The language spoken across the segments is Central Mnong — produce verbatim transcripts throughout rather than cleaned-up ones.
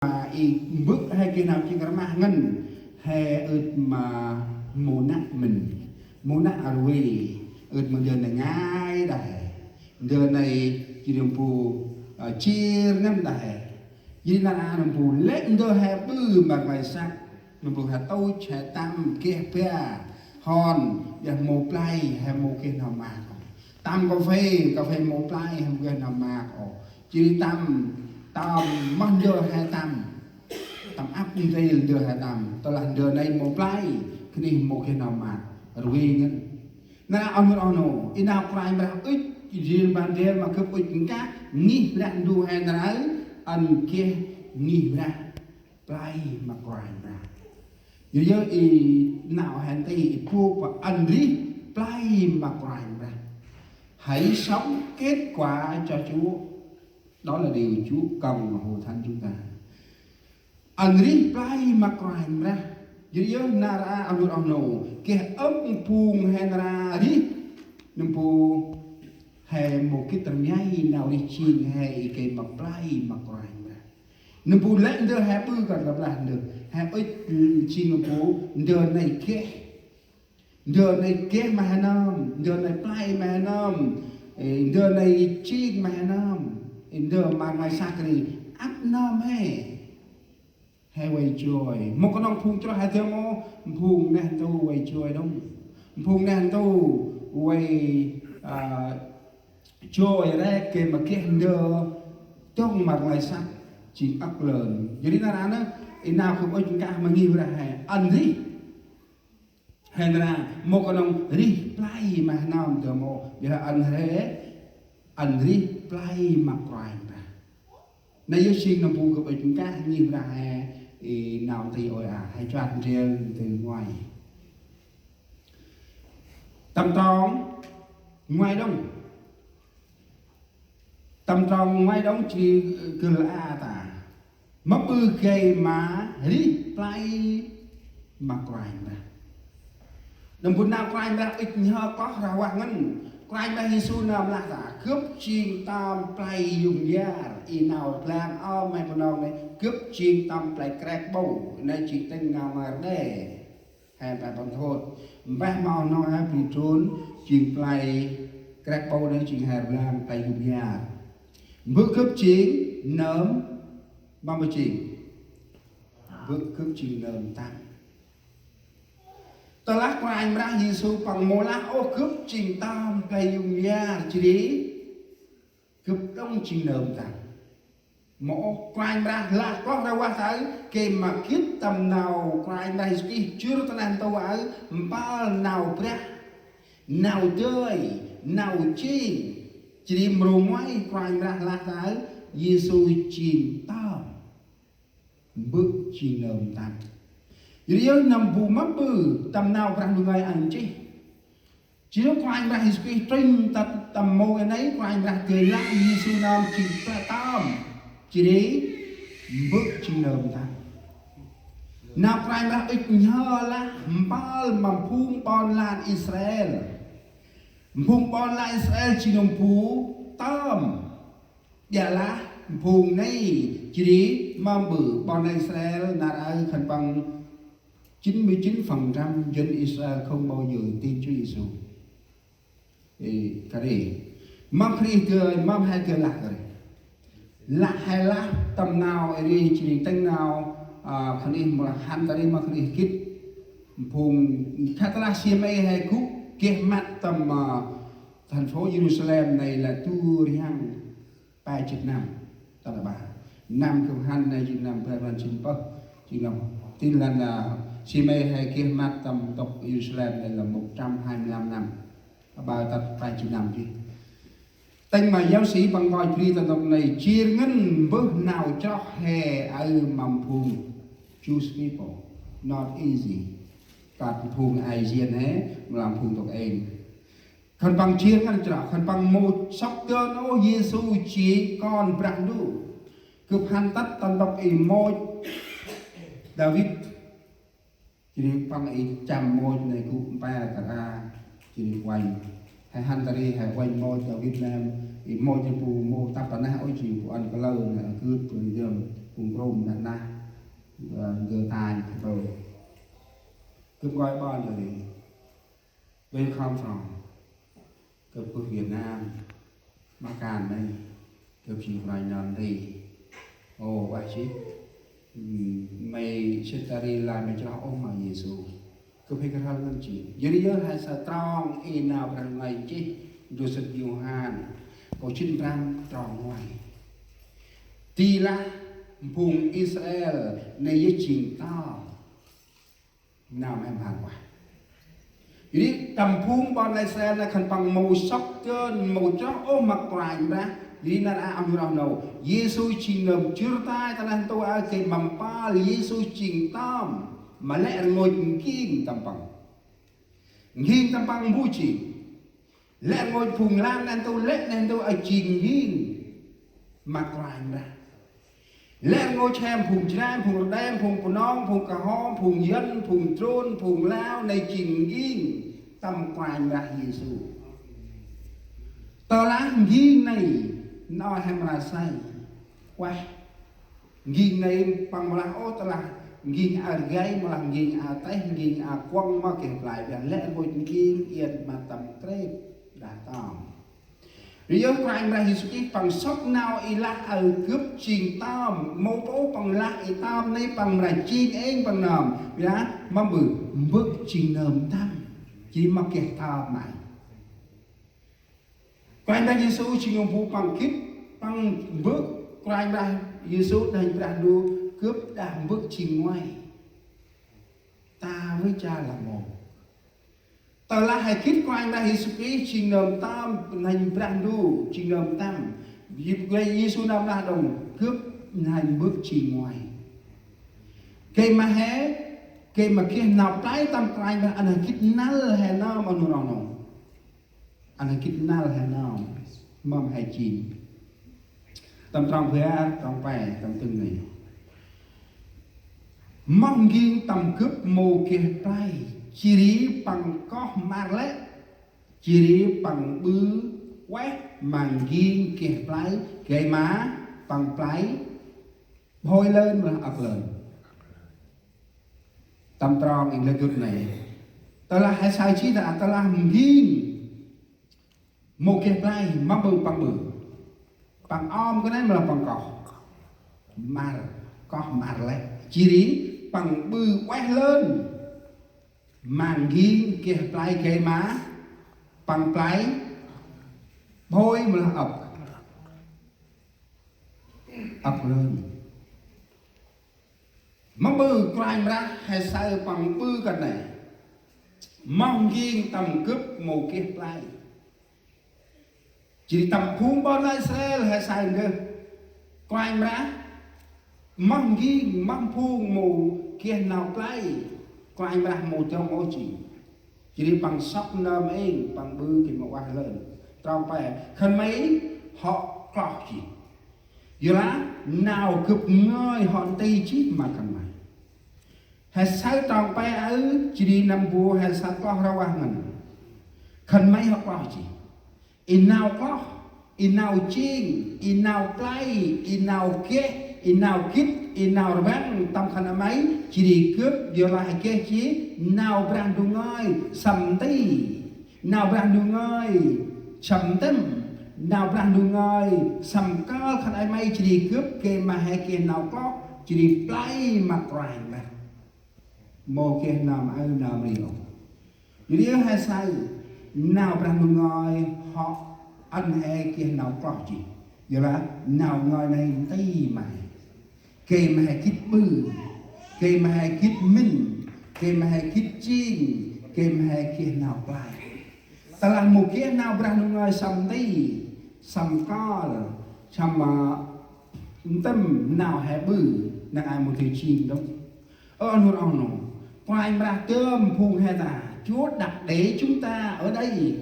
ma i mbơ̆ he geh nau jêng rmah ngăn he ưt ma mâu năk mĭn, mâu năk rvê, ưt ma ndơ nai ngai đah he. Ndơ nai jêh ri mpôl, ơ, jêr ngăn đah he. Jêh ri nar aơ mpôl lĕ ndơ he ƀư ma rnglay săk, mpôl he tôch, he tăm, geh ba hon, ƀiălah mâu play, he mâu geh nau maak ôh. Tăm kaphê, kaphê mâu play, he mâu geh nau maak ôh. Jêh ri tăm, tăm, moh ndơ he tăm. Tăm ăp ntil ndơ he tăm. Tơlah ndơ nây mâu play, khân ay mâu geh nau maak. Rvê ngăn. Nar aơ oh nô, oh nô, i nau Kôranh Brah ŭch, i jêl ma ndrel ma gâp ŭch nkah, ngih Brah Ndu he nar aơ, ăn geh ngih Brah play ma Kôranh Brah. Yơ yơ i nau he nti i bôk pa ăn rih play ma Kôranh Brah. Hãy sống kết quả cho Chúa. Đó là điều Chúa cần mà hội thánh chúng ta. Ăn rih play ma Kôranh Brah. Yơ yơ nar aơ oh nô, oh nô, geh ăp phung he nar aơ rih. Nâm bu he mâu gĭt rngai nau rih jêng he i geh ma play ma Kôranh Brah. Nâm bu lĕ ndơ he ƀư kơt lăp lah ndơ. He ŭch jêng nâm bu ndơ nây geh. Ndơ nây geh ma he nơm, ndơ nây play ma he nơm, ê, ndơ nây jêng ma he nơm, ê, ndơ ma nglay săk ri ăp nơm he. He vay joi. Mâu knŏng phung chroh he dơm ôh, phung neh ntu vay joi đŏng. Phung neh ntu vay, a, joi rek gay ma geh ndơ dŏng ma nglay săk jêng âk lơn. Jêh ri nar aơ nơh, i nau gâp ŭch nkah ma ngih Brah he ăn rih. He nar aơ mâu knŏng rih play ma he nơm dơm ôh, ƀiălah ăn he, ăn rih play ma Kôranh Brah. Nây yơh jêng nâm bu gâp ŭch nkah ngih Brah he, i nau nti ôi a, he chuat ndrel nti ngoai. Tâm trong ngoai đŏng. Tâm trong ngoai đŏng jêh ri gâl a ta. Mâm ƀư gay ma rih play ma Kôranh Brah. Nâm bu nau Kôranh Brah ŭch nhhơ kloh rah vah ngăn. Kôranh Brah Yêsu nơm lah ta, gâp jêng tơm play yŭng yar, i nau rblang ơ may Bunong nây, gâp jêng tơm play krek ƀâu, nây jêng tĭng nau Rđê. He play păng thôt. Mpeh ma oh nô he bri trôn, jêng play krek ƀâu nây jêng he rblang play yŭng yar. Mbơ̆ gâp jêng nơm, ma mbơ̆ jêng. Mbơ̆ gâp jêng nơm tăm. Tơlah Kôranh Brah Yêsu păng mâu lah ôh gâp jêng tơm play yŭng yar jêh ri gâp đŏng jêng nơm tăm. Mâu ôh, Kôranh Brah lah kloh rah vah ta aơ, gay ma gĭt tâm nau Kôranh Brah Yêsu Krist jŭr ta neh ntu aơ, mpơl nau brah, nau dơi, nau jêng. Jêh ri mrô ngoai Kôranh Brah lah ta aơ, Yêsu jêng tơm. Mbơ̆ jêng nơm tăm. Jêh ri yơh nâm bu mâm ƀư tâm nau Brah Ndu ngơi ăn jêh. Jêh ri Kôranh Brah Yêsu Krist trŭnh tât tâm mâu i nây, Kôranh Brah gay lah Yêsu nơm jêng play tơm. Jêh ri mbơ̆ jêng nơm tăm. Nau Kôranh Brah ŭch nhhơ lah mpơl ma phung ƀon lan Israel. Phung ƀon lan Israel jêng nâm bu tơm. Ƀiălah phung nây jêh ri mâm ƀư ƀon lan Israel nar aơ khân păng chín mươi chín phần trăm dân Israel không bao giờ tin Chúa Giêsu. Ê, kơt ri. Mâm Krist gay, mâm he gay lah kơt ri. Lah he lah tâm nau ê ri jêh ri tĭng nau, a, khân ay mâu lah hăn ta ri ma khân ay gĭt. Phung khât lah si mê he gŭ geh măt tâm, a, thành phố Yêrusalem nây lah du rhiăng pe jât năm. Tât aƀaơ năm gâp hăn nây jêng năm bar rbăn jât pơh, jêng năm. Tin lăn, a, si mê he geh măt tâm ntŭk Yêrusalem nây là một trăm hai mươi lăm năm. Aƀaơ tât pe jât năm jêh. Tĭng ma giáo sĩ păng ngơi bri ta ntŭk nây, jêr ngăn mbơh nau chroh he aơ ma phung Jewish people. Not easy. Kơt phung Asian he, mâu lah phung ntŭk êng. Khân păng jêr ngăn chroh, khân păng mâu sŏk dơn ôh Yêsu jêng Kon Brah Ndu. Gâp hăn tât ta ntŭk i môch Đavid. Jêh ri păng i chăm môch nây gŭ mpe kơt a, jêh ri uănh. He hăn ta ri, he uănh môch Đavid nây, i môch nây bu mâu tăp ta neh ôh, jêh ri bu ăn kalơ nây, gưt bu ăn dơm. Phung Rôm năk nah, ơ, gơ tanh kơ tôi. Gâp ngơi ƀon ri. Where you come from? Gâp gŭ Việt Nam. Ma kan nây. Gâp jêng kôranh nơm ri. Ơ, ueh jêh. Ừm, may sĭt ta ri lah may chroh ôh ma Yêsu. Gâp hê kơt hăl ngăn jêh. Jêh ri yơh he sa trong i nau Brah Ndu ngơi jêh, ndrô sĭt Yôhan, kô̆ jât prăm trong nguay. Ti lah phung Israel nây yơh jêng ta. Nau mhe mhan ueh. Jêh ri tâm phung ƀon Israel nây khân păng mâu sŏk dơn, mâu chroh ôh ma Kôranh Brah. Jêh ri nar aơ ăn roh nô. Yêsu jêng nơm jŭr tay ta neh ntu aơ gay ma mpơl Yêsu jêng tơm. Ma lĕ rngôch n'ging tâm păng. N'ging tâm păng mbu jêng. Lĕ rngôch phung lan neh ntu, lĕ neh ntu aơ jêng n'ging ma Kôranh Brah. Lĕ rngôch he phung Jrai, phung Rđê, phung Bunong, phung Kơho, phung Yuăn, phung Drôn, phung Lao, nây jêng n'ging tâm Kôranh Brah Yêsu. Tơ lah n'ging nây, nau he mra say. Ueh. N'ging nây păng mâu lah ôh tơ lah n'ging a rgay, mâu lah n'ging a têh, n'ging a kuŏng ma geh play, ƀiălah lĕ rngôch n'ging iăt ma tâm krêp đah tơm. Ri yơh Kôranh Brah Yêsu Krist păng sŏk nau i lah aơ gâp jêng tơm, mâu ôh păng lah i tơm nây păng mra jêng êng păng nơm. Ƀiălah mâm ƀư mbơ̆ jêng nơm tơm. Jêh ri ma geh tơm nây. Kôranh Brah Yêsu jêng nơm bu păng gĭt, păng mbơ̆ Kôranh Brah Yêsu đah Brah Ndu gâp đah mbơ̆ jêng nguay. Ta vay cha lah mâu. Tơ lah he gĭt Kôranh Brah Yêsu Krist jêng nơm tơm, nơm Brah Ndu jêng nơm tơm. Yê-, Yêsu nơm lah đŏng gâp nơm mbơ̆ jêng nguay. Gay ma he, gay ma geh nau play tâm Kôranh Brah ăn he gĭt năl he nơm ăn roh nô. Ăn he gĭt năl he nơm, mâm he jêng. Tâm trong bar, trong pe, tâm dâng nây. Moh n'ging tâm gâp mâu geh play, jêh ri păng koh mƀăr lĕ, jêh ri păng ƀư ueh ma n'ging geh play, gay ma păng play bhôi lơn, mâu lah âk lơn. Tâm trong êng lĕ gâp nây. Tơ lah he say jêh ta, tơ lah n'ging mâu geh play, mâm ƀư păng ƀư. Păng om kơt nây mâu lah păng koh mƀăr, koh mƀăr lĕ. Jêh ri păng ƀư ueh lơn ma n'ging geh play gay ma păng play bhôi mâu lah âk. Âk lơn. Mâm ƀư Kôranh Brah he say păng ƀư kơt nây. Moh n'ging tâm gâp mâu geh play. Jêh ri tâm phung ƀon Israel he say ngeh. Kôranh Brah, moh n'ging, moh phung mâu geh nau play. Kôranh Brah mâu dŏng ôh jêh. Jêh ri păng sŏk nơm êng, păng ƀư gay ma ueh lơn. Trong pe, khân may hŏ kloh jêh. Yor lah nau gâp ngơi hŏ nti jêh ma khân may. He say trong pe aơ, jêh ri nâm bu he say kloh rah ueh ngăn. Khân may hŏ kloh jêh. I nau kloh, i nau jêng, i nau play, i nau geh, i nau gĭt, i nau rbăng tâm khân may, jêh ri gâp yor lah geh jêh nau Brah Ndu ngơi săm nti. Nau Brah Ndu ngơi săm ntĭm, nau Brah Ndu ngơi săm kơl khân ay may jêh ri gâp gay ma he geh nau kloh, jêh ri play ma Kôranh Brah. Mâu geh nơm aơ nơm ri ôh. Jêh ri he say, nau Brah Ndu ngơi hŏ ăn he geh nau kloh jêh. Yor lah nau ngơi nây nti ma he. Gay ma he gĭt ƀư, gay ma he gĭt mĭn, gay ma he gĭt jêng, gay ma he geh nau play. Tơ lah mâu geh nau Brah Ndu ngơi săm nti, săm kơl, săm, ơ, ntĭm nau he ƀư, năng ai mâu dơi jêng đŏng. Ơ, ăn hŭr oh nô, Kôranh Brah dơm phung he ta, Chúa đặt để chúng ta ở đây,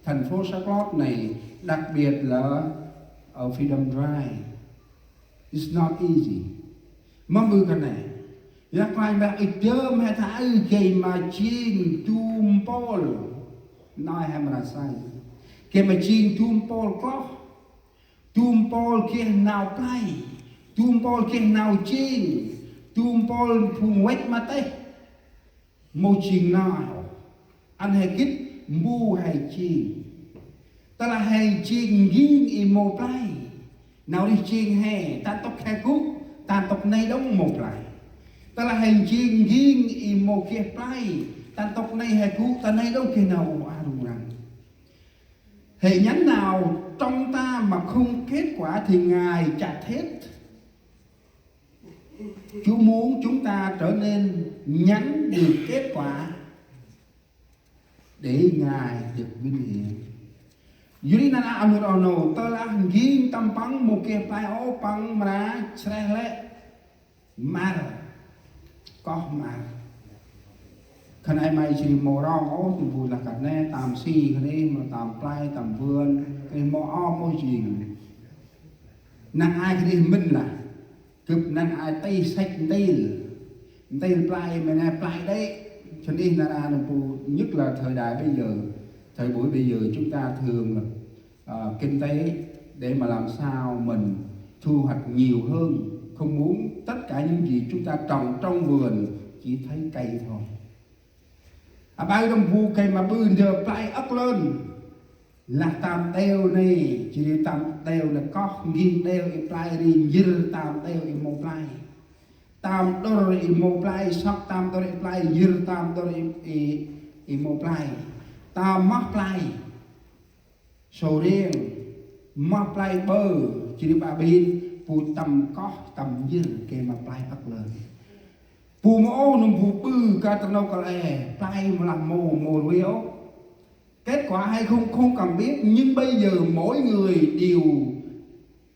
thành phố Saint-Cloud này, đặc biệt là ở Freedom Drive. It's not easy. Mâm ƀư kơt nây. Yor Kôranh Brah ơi dơm he ta aơ gay ma jêng du mpôl. Nau he mra say. Gay ma jêng du mpôl kloh. Du mpôl geh nau play. Du mpôl geh nau jêng, du mpôl phung văch ma têh, mâu jêng nau ăn he gĭt mbu he jêng. Tơlah he jêng n'ging i mâu play, nau rêh jêng he ta ntŭk he gŭ, ta ntŭk nây đŏng mâu play. Tơlah he jêng n'ging i mâu geh play, ta ntŭk nây he gŭ, ta nây đŏng geh nau ôh a rŭng răng. He nhắn nào trong ta mà không kết quả thì Ngài chặt hết. Chúa muốn chúng ta trở nên nhắn được kết quả để Ngài được vinh hiển. Yor ri nau aơ a nô, tơlah n'ging tâm păng mâu geh play ôh, păng mra sreh lĕ mƀăr, koh mƀăr. Khân ay may jêh ri mâu rŏng ôh, tu bu lah kơt nê, tâm si khân ri, mâu tâm play, tâm vươn, khân ri mâu ôh, mâu jêng. Năng ai khân ri mĭn lah, gâp năng ai tih săch ntil, ntil play, mâu nê play đê̆. Cho nên nar aơ nơm bu, nhất là thời đại bây giờ, thời buổi bây giờ chúng ta thường là, à, kinh tế để mà làm sao mình thu hoạch nhiều hơn, không muốn tất cả những gì chúng ta trồng trong vườn chỉ thấy cây thôi. Aƀaơ nơm bu gay ma ƀư ndơ play âk lơn. Lah tâm đeo nê, jêh ri tâm đeo nê koh n'ging đeo i play ri njĭr tâm đeo i mâu play. Tâm đŏr i mâu play, sŏk tâm đŏr i play, njĭr tâm đŏr i, i, i mâu play. Tâm moh play. Sổ riêng, moh play ƀơ, jêh ri ƀă bêh, bu tâm koh, tâm njĭr, gay ma play âk lơn. Bu mâu ôh nơm bu ƀư kơt nô kăl e, play mâu lah mâu, mâu rvê ôh. Kết quả hay không, không cần biết, nhưng bây giờ mỗi người đều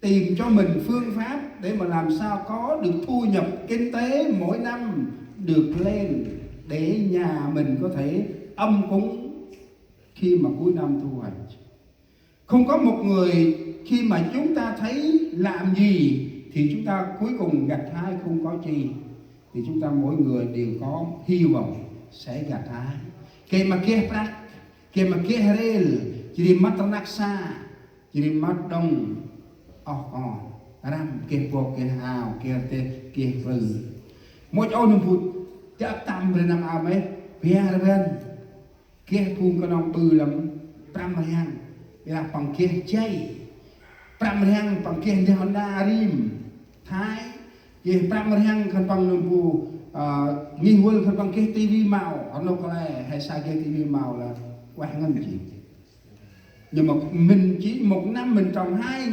tìm cho mình phương pháp để mà làm sao có được thu nhập kinh tế mỗi năm được lên, để nhà mình có thể ấm cúng khi mà cuối năm thu hoạch. Không có một người khi mà chúng ta thấy làm gì thì chúng ta cuối cùng gặt hái không có chi, thì chúng ta mỗi người đều có hy vọng sẽ gặt hái. Gay ma geh prăk, gay ma geh rêl, jêh ri mât rnăk sa, jêh ri mât đŏng oh kon, răm geh bok, geh ao, geh rtêh, geh plư. Mâu ôh nơm bu, jă tâm ri năm a mêh, biar rbăn. Geh phung knŏng ƀư lăm prăm rhiăng, ƀiălah păng geh jay. Prăm rhiăng păng geh ndeh Honda rim Thái. Geh prăm rhiăng khân păng nơm bu, a, ngih vâl khân păng geh tivi màu, a nô kăl e, he sa geh tivi màu lah ueh ngăn jêh. Nhưng mà mình chỉ một năm mình trồng hai